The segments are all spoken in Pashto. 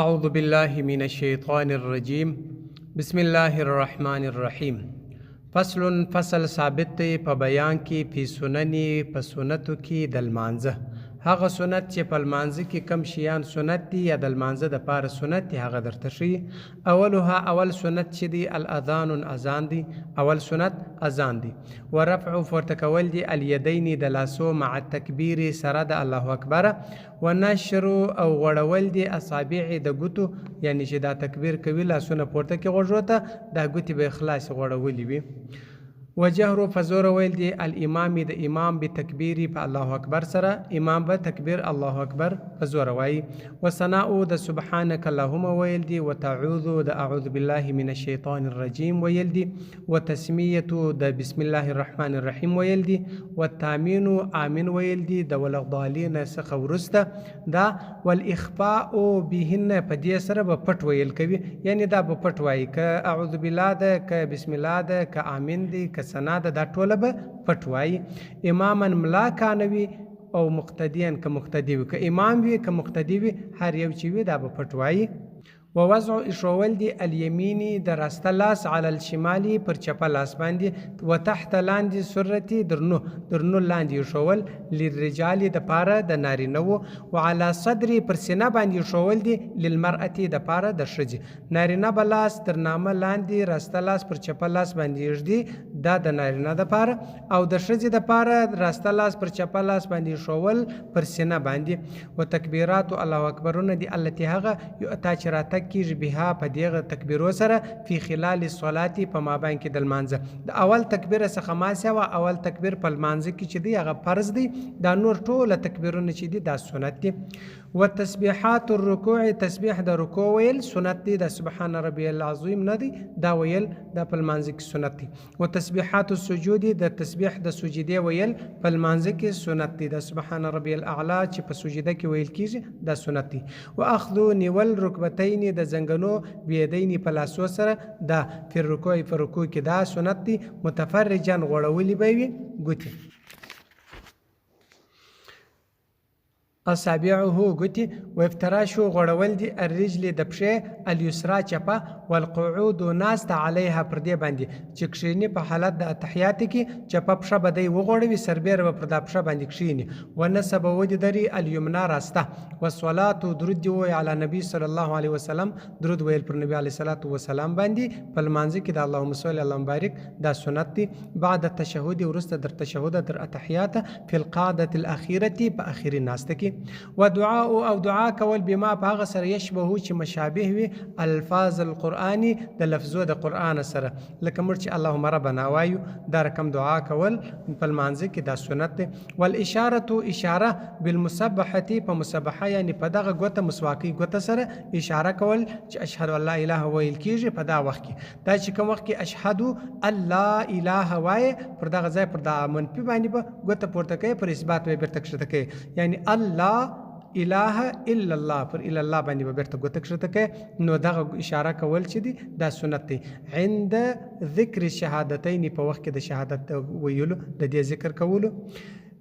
اعوذ بالله من الشیطان الرجیم بسم الله الرحمن الرحیم. فصل، فصل ثابت دی په بیان کې، فی سننی، په سنتو کې د لمانځه. هغه سنت چې په لمانځه کې کم شیان سنت دي یا د لمانځه د پاره سنت دي، هغه درته ښیي. اولها، اول سنت چې دی، الاذان، اذان دی. اول سنت اذان دی. ورفع، پورته کول دي، الیدین، د لاسو، مع التکبیر، سره د الله اکبر. ونشر، او غوړول دي، اصابع، د ګوتو، یعنی چې دا تکبیر کوي، لاسونه پورته کې غوږو ته، دا ګوتې به خلاصې غوړولې وي. وجهر، فزور ویل دي، الامام، د امام، بتکبیری، په الله اکبر سره. امام به تکبیر الله اکبر په زور وایي. وثناء، د سبحانك اللهم ویل دي. وتعوذ، د اعوذ بالله من الشیطان الرجیم ویل دي. وتسمیه، د بسم الله الرحمن الرحیم ویل دي. والتامین، آمین ویل دي د ولضالین څخه وروسته دا. والاخفاء بهن، په دې سره به پټ ویل کوي، یعنی دا به پټ وایي، که اعوذ بالله ده، که بسم الله ده، که آمین دی، که ثنا ده، دا ټوله به پټ وایي. اماما ملا کانوي او مقتدیان، که مقتدی وي، که امام وي، که مقتدی وي، هر یو چې وي، دا به پټ وایي. ووضع، ایښوول دي، الیمینی، د راسته لاس، علی الشمالي، پر چپه لاس باندې، وتحت، لاندې، سرتي، درنو، درنو لاندې ایښوول، للرجال، د پاره د نارینه وو. وعلى صدري، پر سینه باندې ایښوول دي، للمرأة، د پاره د ښځې. نارینه به لاس تر نامه لاندې راسته لاس پر چپه لاس باندې ایږدي، دا د نارینه د پاره، او د ښځې د پاره راسته لاس پر چپه لاس باندې ایښوول پر سینه باندې. وتکبیرات، الله اکبرونه دي، التي، هغه، یؤتا، چې راتګ کیږي، بها، په دغه تکبیرو سره، فی خلال الصلاه، په مابین کې د لمانځه. د اول تکبیر څخه ما سوا، اول تکبیر په لمانځه کې چې دی، هغه فرض دی، دا نور ټوله تکبیرونه چې دي، دا سنت دي. وتسبیحات الرکوع، تسبیح د رکوع ویل سنت دی. د سبحان ربی العظیم نه دی، دا ویل دا په لمانځه کې سنت دی. وتسبیحات السجود، د تسبیح د سجدې ویل په لمانځه کې سنت دی. د سبحان ربی الاعلی چې په سجده کې ویل کیږي، دا سنت دی. واخذ، نیول، رکبتین، د زنګنو، بیدین، په لاسو سره، دا فی الرکوع، په رکوع کې دا سنت دی. متفرجا، غوړولي به وي ګوتې، اصابعه، ګوتې. وافتراشو، غوړول دي، الرجل، د پښې، الیسرا، چپه. والقعود، ناسته، علیها، پر دې باندې چې کښیني. په حالت د اتحیات کې چپه پښه به دی وغوړوي، سربېره به پر دا پښه باندې کښیني. ونصب، ودې دري، الیمنا، راسته. والصلاة، درود دی ووایي، علی نبی صلی الله علیه وسلم، درود ویل پر نبی علیه الصلاة والسلام باندې په لمانځه کې د اللهم صل اللهم بارک، دا سنت دی. بعد التشهد، وروسته در تشهد، در اتحیات، فی القعدة الاخیرة، په اخري ناسته کې. ودعاء، او دعا کول، بما، په هغه سره، یشبه، چې مشابه وي، الفاظ القرآن، د لفظو د قرآن سره، لکه موږ چې اللهم ربنا وایو، دا رقم دعا کول په لمانځه کې دا سنت دی. والاشاره، اشاره، بالمسبحه، په مسبحه، یعنی په دغه ګوته، مسواکي ګوته سره اشاره کول چې اشهد ان لا اله ویل کیږي په دا وخت کې. دا چې کوم وخت کې اشهد ان لا اله وایې، پر دغه ځای پر دا منفي باندې به ګوته پورته کوي، پر اثبات به بیرته کښته کوي، یعنی الله اله الا الله، پر الا الله باندې به بیرته ګوته کښته کوي. نو دغه اشاره کول چې دي، دا سنت دی، عند ذکر الشهادتین، په وخت کې د شهادت ویلو، د دې ذکر کولو.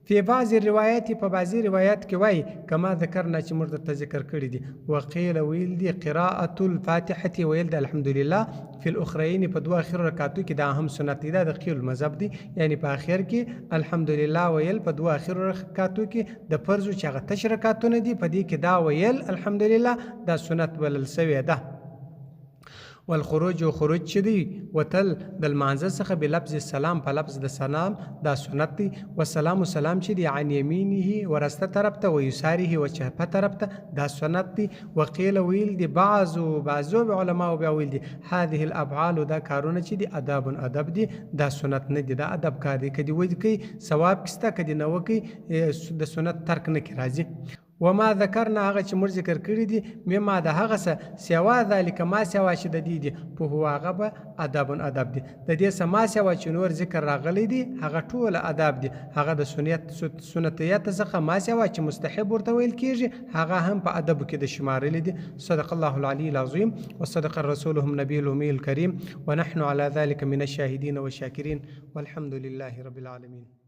فی بعض الروایات، په بعضی روایت کې وایي، کما ذکرنا، چې موږ درته ذکر کړی دي. وقیل، ویل دي، قراءة الفاتحة، ویل د الحمدلله، فی الاخرین، په دوه اخر رکعاتو کې، دا هم سنت دی. دا د قیل مذهب دی، یعنی په اخر کې الحمدلله ویل په دوه اخر رکعاتو کې د فرض، چې هغه تش رکعاتونه دي، په دې کې دا ویل الحمدلله، دا سنت بلل شوی ده. والخروج، خروج چې دی، وتل د لمانځه څخه، بلفظ السلام، په لفظ د سلام، دا سنت دی. والسلام، سلام چې دی، عن یمینه، ورسته طرف ته، ویساره، و چپه طرف ته، دا سنت دی. وقیل، ویل دی بعضو، بعضو علماء بیا ویل دی، هذه الافعال، دا کارونه چې دی، اداب، ادب دی، دا سنت نه دی، دا ادب کار دی. کدی ودی کوي ثواب کسته، کدی نه وکي د سنت ترک نه کی راځي. وما ذکرنا، هغه چې موږ ذکر کړی دي، مما، د هغه څه، سوا ذلک، ما سوا چې د دې دي، فهو، هغه به، ادب، ادب دي. د دې څه ما سوا چې نور ذکر راغلی دي، هغه ټول ادب دي. هغه د سنتیت څخه ما سوا چې مستحب ورته ویل کیږي، هغه هم په ادب کې د شمارل دي. صدق الله العلی العظیم وصدق رسوله النبي الأمي الكريم ونحن على ذلك من الشاهدين والشاكرين والحمد لله رب العالمين.